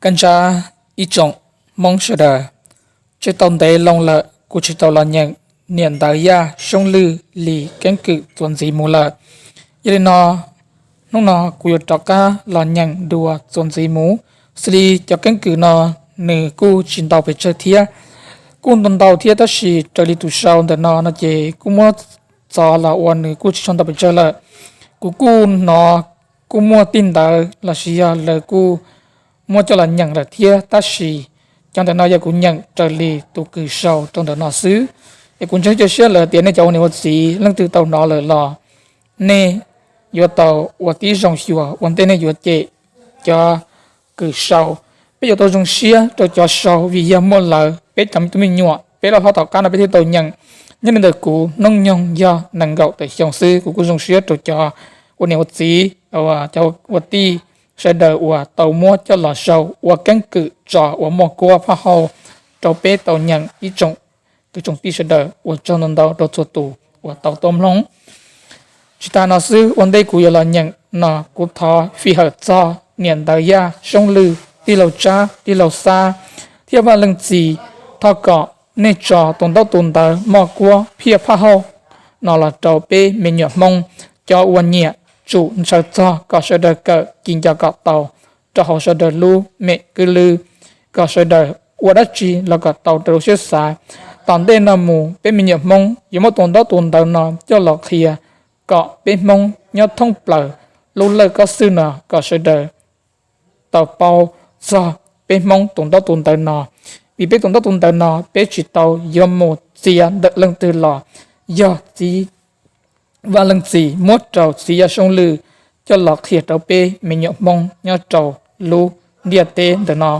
Kab ntsab ib tsoom Hmoob sawv daws, tsis tau ntev loo lawm kuv tsis tau los nyeem niam ntawv Yaj Soob Lwj li keeb kwm txuas ntxiv mus lawm. Yog li no, hnub no kuv yuav rov qab los nyeem dua txuas ntxiv mus, xws li cov keeb kwm no nws kuj tsis ntau pes tsawg thiab, kuj ntau ntau thiab tab sis raws li tus sau ntawm no no ces kuj muab txov los ua nws kuj tsis tshua ntau pes tsawg lawm. Kuv kuj hnov kuj muaj tej ntawv los sis yog lawv kuj muab coj los nyeem lawm thiab tab sis cov ntawm no yog kuv nyeem raws li tus kws sau rau ntawm no xwb. Es kuv ntseeg cia siab lawm tias nej cov ua niam ua txiv leej twg tau hnov lawm los nej yuav tau ua tib zoo xyuas ua ntej nej yuav cem cov kws sau. Peb yuav tau zoo siab rau cov sau vim yog muaj lawv peb cov me tub me nyuam peb loj hlob tom qab no peb thiaj tau nyeem. Nyob li ntawm kuv hnub nyoog yog nees nkaum tawm xyoo xwb, kuv kuj zoo siab rau cov ua niam ua txiv, cov ua tij sawv daws uas tau muab coj los sau ua keeb kwm tso ua muaj kuab phaj hauj rau peb tau nyeem ib tsoom kwv tsoom tij sawv daws. Ua tsaug ntau ntau rau txhua tus uas tau tuaj mloog. Tsis tas no xwb, ua ntej kuv yuav los nyeem no kuv thov fij hawm txog niam ntawv Yaj Soob Lwj, tij laug Tsab, tij laug Xab thiab Vaj Leej Txi, thov kom nej tso tus ntaub tus ntawv muaj kuab phiaj phaj hauj no los rau peb me nyuam Hmoob cov uas nyiam, tsum ntshaw txog kom sawv daws kawm ci nco kom tau rau hauv sawv daws lub mem kwb lwb, kom sawv daws ua dab tsi los kom tau raws lub siab xav. Tom ntej no mus peb me nyuam Hmoob yuav muab tus ntaub tus ntawv no coj los qhia kom peb Hmoob nyob thoob plaws lub lawj kob xwb no kom sawv daws tau paub txog peb Hmoob tus ntaub tus ntawv no. Vim peb tus ntaub tus ntawv no peb tsis tau yuav mus txia ntawm leej twg los yog txiv Vaj Leej Txi muab rau txiv Yaj Soob Lwj coj los qhia rau peb me nyuam Hmoob nyob rau lub ntiaj teb ntawm no.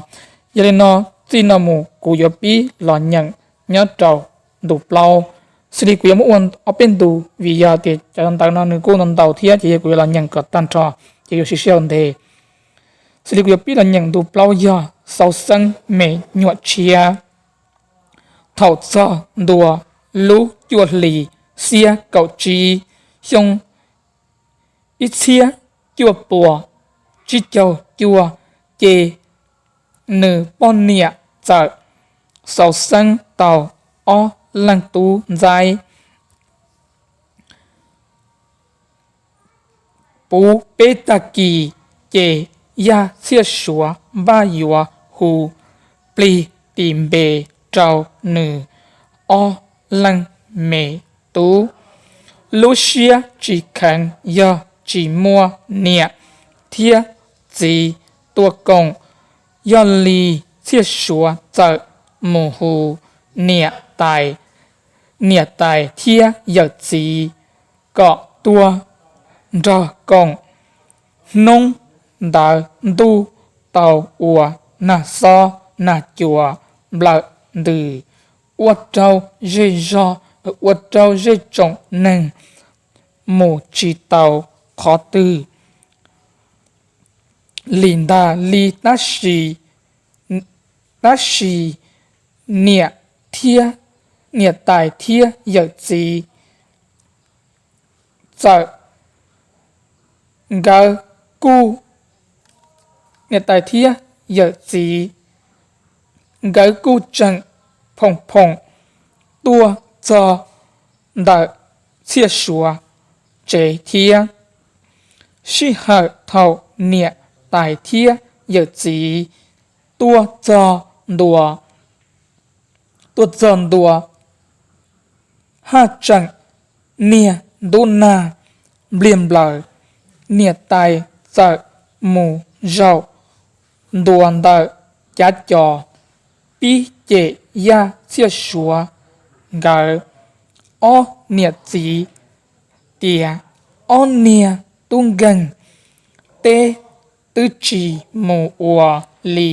Yog li no, txij no mus kuv yuav pib los nyeem nyob rau ntu plaub. Xws li kuv yuav muab ua ob peb ntu vim yog tias cov ntawv no nws kuj ntau ntau thiab ces yog kuv yuav los nyeem kom tag nrho ces yuav siv sij hawm ntev. Xws li kuv yuav pib los nyeem ntu plaub yog Xauv Xeeb me nyuam tshiab. Thaum txog ntua lub cuaj hlis xiab kaum tsib xyoo ib txhiab cuaj puas tsib caug cuaj, ces nws poj niam txawm xauv xeeb tau ob leeg tub ntxaib. Puv peb tag kis ces Yaj Txhiaj Suav npaj yuav hu plig tis npe rau nws ob leeg me tub. Lub siab tsis kheev yog tsis muaj niam thiab txiv tuaj koom, yog li Txhiaj Suav txawm mus hu niam tais, niam tais thiab yawm txiv kom tuaj nrog koom. Hnub ntawd ntuj tau ua nag xob nag cua nplawm ntws, ua rau zej zog, ua rau zej tsoom neeg mus tsis tau qhov twg li ntag li. Tab sis, tab sis niam thiab, niam tais thiab yawm txiv txawm, nkawd kuj, niam tais thiab yawm txiv nkawd kuj tseem phoom phoom tuaj txog ntawm Txhiaj Suav tsev thiab. Sij hawm thaum niam tais thiab yawm txiv tuaj txog ntua, tuaj txog ntua, haj tseem niag ntub nag npliag nplaws. Niam tais txawm mus zaum ntua ntawm cav co pib cem Yaj Txhiaj Suav nkawd ob niam txiv tias, ob niag tub nkeeg, teb twb tsis mus ua li,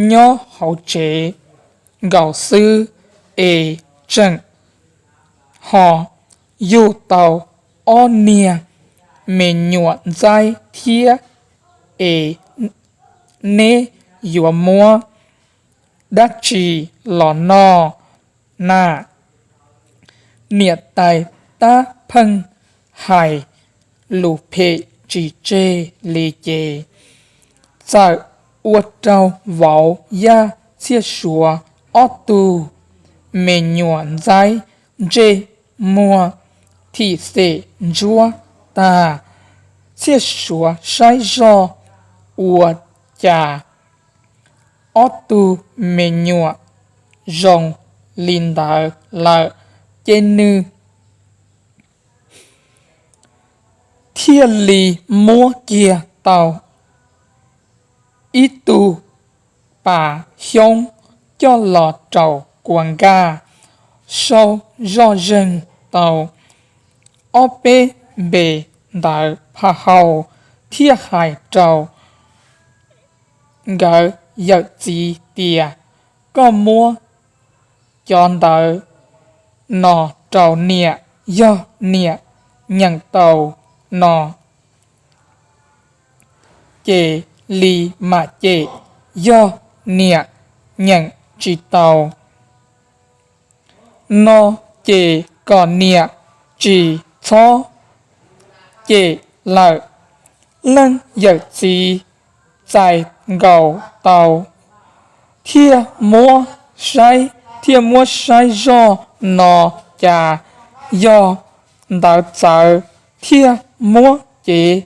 nyob hauv tsev nkaus xwb es tseem ho yug tau ob niag me nyuam ntxaib thiab es neb yuav muab dab tsi los noj na? Niam tais tab pheej hais lus phem tsis tseg li ces txawm ua rau vauv Yaj Txhiaj Suav ob tug me nyuam ntxaib ntsej muag thim xem ntsuab tag. Txhiaj Suav saib zoj ua cas ob tug me nyuam zoo li ntawd lawm, ces nws thiaj li muab kiag tau ib tug pas xyoob coj los rau kua nkaj, sau zoj zeeg tau ob peb npe ntawv phaj hau, thiaj hais rau nkawd yawm txiv tias, Koj muab cov ntawv no rau niam, yog niam nyeem tau no ces li mam cem, yog niam nyeem tsis tau no ces kom niam tsis txhob cem lawm. Leej yawm txiv txais nkaus tau thiaj muab saib, thiaj muab saib zoj no cas yog ntawv txawv, thiaj muab cev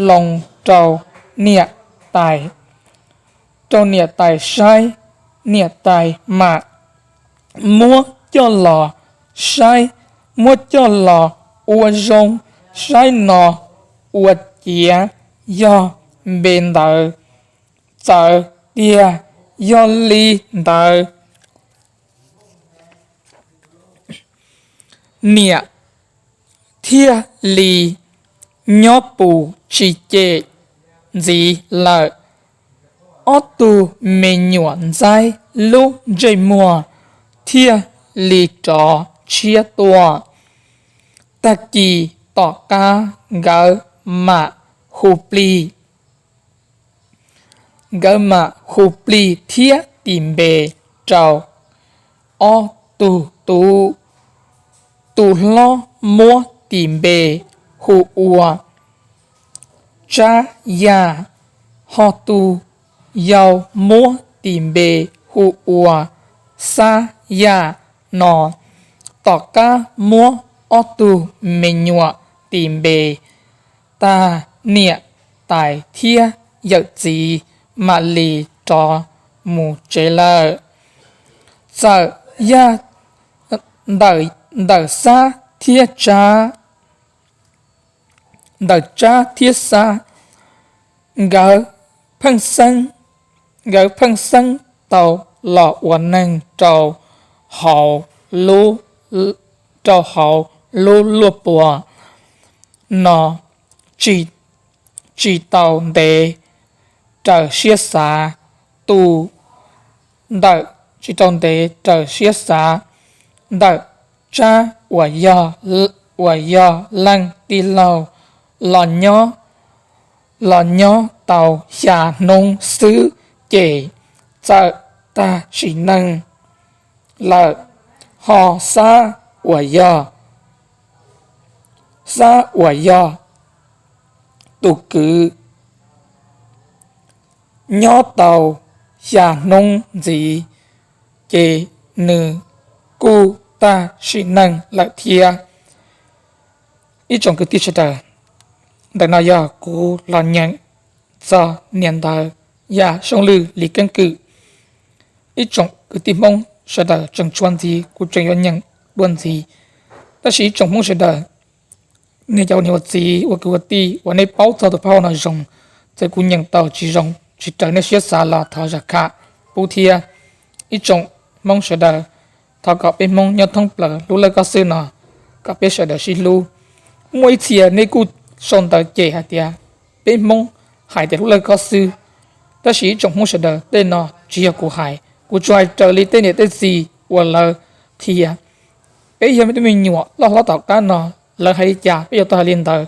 loo rau niam tais, rau niam tais saib. Niam tais mam muab coj los saib, muab coj los ua zoo saib no ua ciav yog npe ntawv txawv tiag. Yog li ntawd niam thiaj li nyob pus tsis cem ntxiv lawm. Ob tug me nyuam ntxaib lub ntsej muag thiaj li rov tshiab tuaj. Tag kis tom qab nkawd mam hu plig, nkawd mam hu plig thiab tis npe rau ob tug tub. Tus hlob muab tis npe hu ua Tsab Yaj, ho tus yau muab tis npe hu ua Xab Yaj no. Tom qab muab ob tug me nyuam tis npe tag, niam tais thiab yawm txiv mam li rov mus tsev lawm. Txawm yog ntawm Xab thiab Tsab, ntawm Tsab thiab Xab, nkawd pheej xeeb, nkawd pheej xeeb tau los ua neeg rau hauv, rau hauv lub luaj puas no tsis tau ntev raws siab xav. Tus ntawm, tsis tau ntev raws siab xav, ntawm Tsab uas yog leej tij laug los nyob, los nyob tau xya hnub xwb ces txawm tag sim neej lawm. Ho Xab uas yog, Xab uas yog tus kwv nyob tau xya hnub ntxiv ces nws kuj tag sim neej lawm thiab. Ib tsoom kwv tij sawv daws, ntawm no yog kuv los nyeem txog niam ntawv Yaj Soob Lwj li keeb kwm. Ib tsoom kwv tij Hmoob sawv daws tseem tshuav ntxiv, kuv tseem yuav nyeem dua ntxiv. Tab sis ib tsoom Hmoob sawv daws, nej cov niam ua txiv ua kwv ua tij uas nej paub txog tus phau no zoo, txawm kuv nyeem tau tsis zoo tsis raws nej siab xav los thov zam kham pub thiab. Ib tsoom Hmoob sawv daws, thov kom peb Hmoob nyob thoob plaws lub laj koj xwb no, kom peb sawv daws sib hlub. Muaj ib txhia nej kuj sau ntawv cem hais tias peb Hmoob hais tias hlub laj koj xwb, tab sis ib tsoom Hmoob sawv daws, tej no tsis yog kuv hais, kuv tsuas hais raws li tej niam tej txiv uas lawv qhia. Peb yog me tub me nyuam loj hlob tom qab no, lawv hais li cas peb yuav tau hais li ntawd,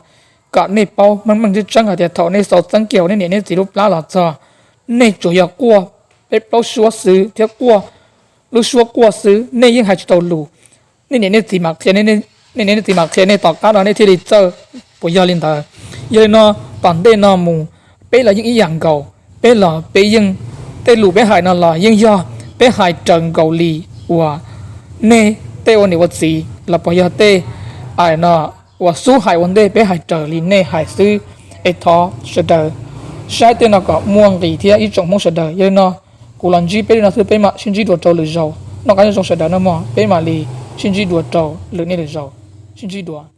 kom nej paub meej meej tseeb tseeb hais tias thaum nej xaus txeeb kiag hauv nej niam nej txiv lub plab los txog, nej tsuas yog quaj peb plaub suab xwb thiab quaj lub suab quaj xwb, nej yeej hais tsis tau lus. Nej niam nej txiv mam qhia, nej niam nej txiv mam qhia nej tom qab no nej thiaj li txawj, puas yog li ntawd? Yog li no, tom ntej no mus peb los yeej ib yam nkaus, peb los peb yeej, tej lus peb hais no los yeej yog peb hais raws nkaus li uas nej tej ua niam ua txiv los puas yog tej no uas xub hais ua ntej, peb hais raws li nej hais xwb. Es thov sawv daws saib tej no kom muaj nqis thiab ib tsoom Hmoob sawv daws. Yog li no, kuv los ntsib peb li no xwb, peb mam sib ntsib dua rau lwm zaus. Noj qab nyob zoo sawv daws nawb mog, peb mam li sib ntsib dua rau lwm niaj lwm zaus. Sib ntsib dua.